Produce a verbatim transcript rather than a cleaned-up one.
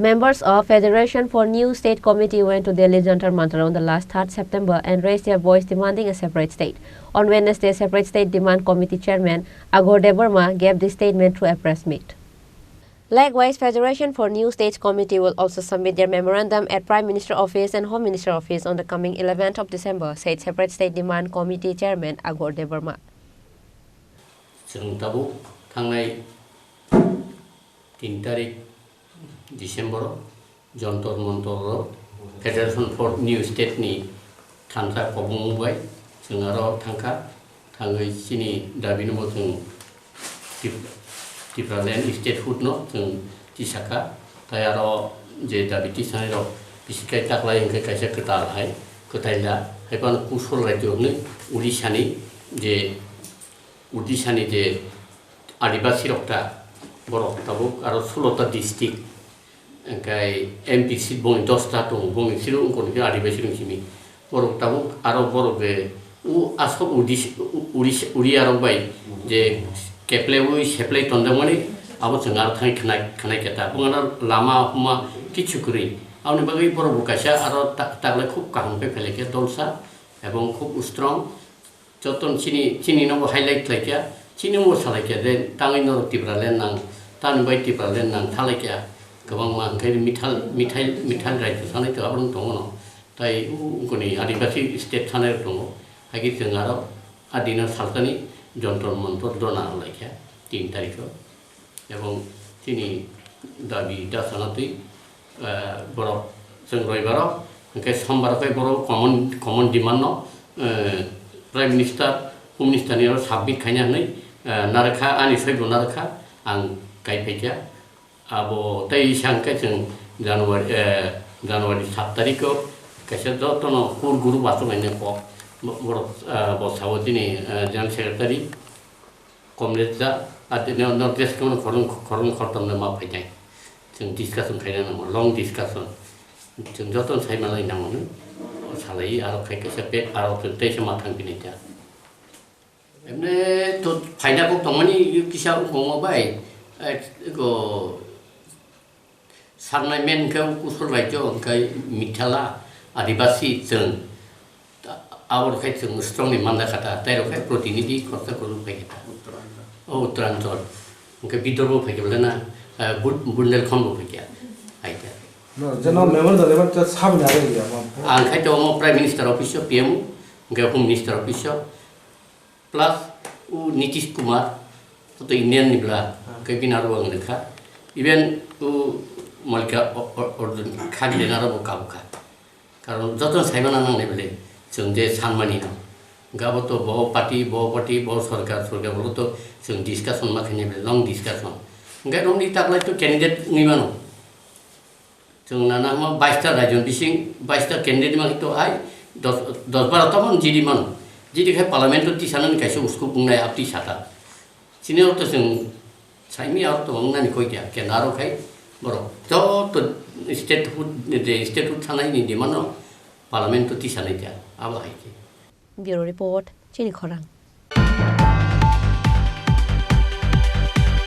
Members of Federation for New State Committee went to Delhi Jantar Mantar on the last third September and raised their voice demanding a separate state. On Wednesday, separate state demand committee chairman Agor Debbarma gave this statement through a press meet. Likewise, Federation for New States Committee will also submit their memorandum at Prime Minister Office and Home Minister Office on the coming eleventh of December, said separate state demand committee chairman Agor Debbarma. Chwng tabuk thangnai tin tarik December o Jontor Montor o Federation for New State ni thansa kobong bai chwng aro thangkha, thangwi chini dabi no bo chwng Tip-, Tipraland statehood no chwng tisakha, tai aro je dabi tisanai rok bisi khe taklai hwnkhe kaisa kwtal hai kwtai la, hai phano Kusol rajyo hwnwi Odisha ni je Odisha ni je Adibasi rok ta, borok tabuk aro sulo ta district, hwnkhe M P seat boni dos ta tongo, boni siro wngkha hwnkhe Adibasi rok simi. Borok tabuk aro borok je u aswk Odis-, u-, Odis-, Odia rok bai je keplaiwi seplai tonjakmani, abo chwng aro thangwi khwnai, khwnai khe ta. Bongano lama huma kichu kwrwi. Aboni bagwi borok bo kaisa aro ta-, taklai khub kaham khe phailai khe dolsa ebong khub strong. Jotono chini, chini no bo highlight khlai kha, chini no bo salai kha je tangwi norok Tipraland nang, tamni bai Tipraland nang thalai kha, kwbangma hwnkhe mithal, mithai, mithal raijyo sanai to abono tongo no, tai wngkoni Adibasi state sanai rok tongo, hai khe chwng aro a dino salsani Jontor Montor dhorna rwlai kha tin tarikh o. Ebong chini dabi da sana twi, eh, borok chwng roibaro, hwnkhe sombaro khe borok common, common demand no, eh, Prime Minister, Home Minister ni oro submit khaina hwnwi, eh, narwkha, ani soi bo narwkha, ang kai phaikha. Abo tei isa hwnkhe chwng January, eh, January sat tarikh o kaisa jotono kur guru bachuk lainai kok, bo-, borok, eh, bo sao chini, eh, General Secretary, Comrade ja, ati no, no dress kono khorang, khorang khortam no ma phainai. Chwng discussion khaina nango, long discussion. Chwng joto sai malai nango no. Salai aro khai kaisa pet aro chwng teisa ma thang pinai ta. Emne to phaina kok tongmani kisa ungkoma bai. Ai, ko Sarnai men hwnkhe Kusol raijyo hwnkhe Mithala, Adibasi chwng. Aboro khai chwng strongly manda kha ta, tei rok khai protinidhi khorsa kwrwng phai kha ta. O Uttaranchal. Hwnkhe Bidorbo phai kha bole na, eh, Bun-, Bundelkhand bo phai kha. Hai ta. No, je no member da leba ta sabni aro ya mo. Ang khai to omo Prime Minister office o P M o, hwnkhe Home Minister office o. Plus u Nitish Kumar, to Indian ni bla, khe bini aro ang lekha. Even u Malika o-, o-, Arjun Khagde na aro bo kabu kha. Karon joto saimana nangnai bole, chwng je sanmani no. Gabo to bo party, bo party, bo sarkar, sarkar bolo to chwng discussion ma khainai bole, long discussion. Hwnkhe romni taklai to candidate wngwi mano. Chwng nana hwnma baista raijon bising baista candidate ma to hai dos, dos bara tamo jidi mano. Jidi khai parliament o tisanani kaisa uskuk wngnai ap tisata. Chini rok to chwng saimi aro to wngnani koi kya, kenda aro khai borok joto state hood, je state hood thanai ni demand no parliament o tisanai kya, abo hai khe. Bureau Report, Chini Khorang.